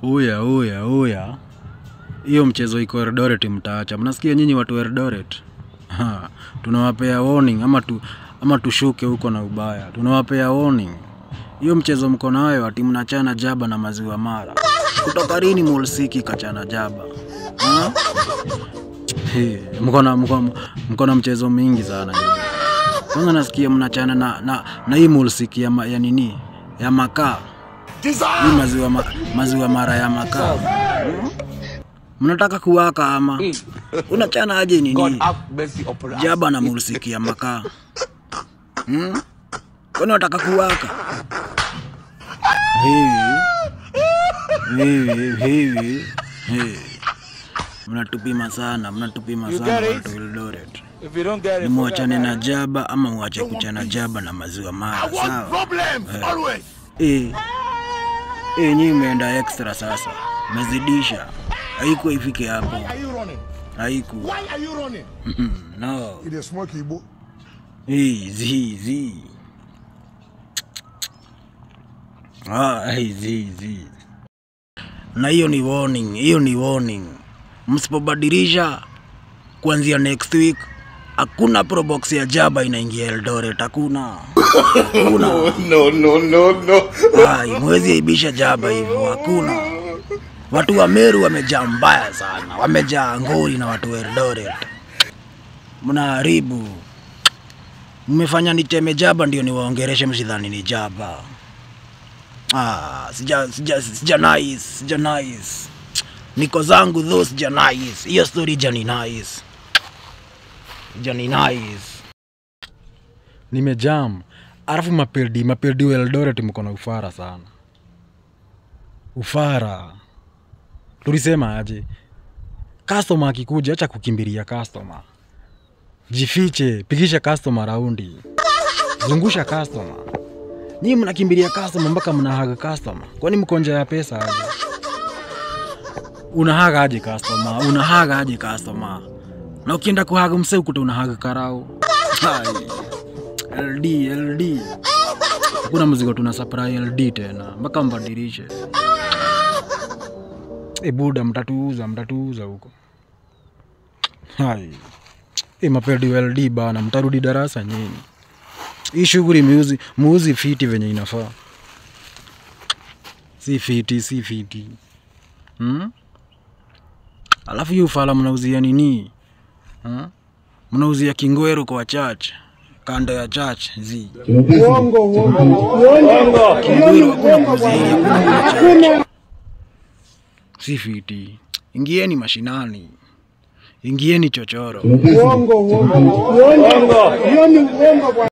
Uya uya uya. Hiyo mchezo iko Eldoret mtaacha. Mnasikia nyinyi watu Eldoret? Ha, tunawapea warning ama tushuke huko na ubaya. Tunawapea warning. Hiyo mchezo mko nayo ati mnachana jaba na maziwa mara. Kutoka lini Mulsiki kachana jaba? Ha? Hey, mko na mchezo mingi sana nyinyi. Kwanza nasikia mnachana na hii Mulsiki ya nini? Ya makaa. Hii maziwa mara ya makaa. Mnataka kuwaka ama unachana aje nini? Jaba na Mulsiki ya makaa. Kwani unataka kuwaka? Hivi. Mnatupima sana watu Eldoret. Muachane na jaba ama muache kuchana jaba na maziwa mara, sawa? Nyinyi mmeenda extra sasa. Mezidisha. Haikuwa ifike hapo. Haiku. Why are you running? No. It is smoky bo. Easy. Easy. Na hiyo ni warning, Msipobadilisha kuanzia next week hakuna Probox ya jaba inaingia Eldoret, hakuna. No. Ai, mwezi aibisha jaba hivyo, hakuna. Watu wa Meru wamejaa mbaya sana, wamejaa ngori na watu wa Eldoret. Mnaharibu. Mmefanya niteme jaba ndio niwaongereshe msidhani ni jaba. Sija nice. Niko zangu though sija nice. Hiyo story jani nice. Nimejam. Alafu mapeldi wa Eldoret mko na ufara sana. Ufara. Tulisema aje? Customer akikuja acha kukimbilia customer. Jifiche, pigisha customer raundi. Zungusha customer. Nyinyi mnakimbilia customer mpaka mnahaga customer. Kwani mko nje ya pesa aje? Unahaga aje customer? Na ukienda kuhaga msee ukuta unahaga karao. Hai. LD. Hakuna mzigo tuna supply LD tena. Mpaka mbadilishe. Buda mtatuuza huko. Hai. Mapedi LD bana, mtarudi darasa nyinyi. Hii shughuli muuzi fiti venye inafaa. Si fiti. Alafu hiyo ufala mnauzia nini? Mnauzia Kingweru kwa church. Kando ya church zi. Uongo. Kingweru hakuna kuuzia, hakuna church. Si fiti. Ingieni mashinani. Ingieni chochoro. Uongo. Hiyo ni uongo bwana.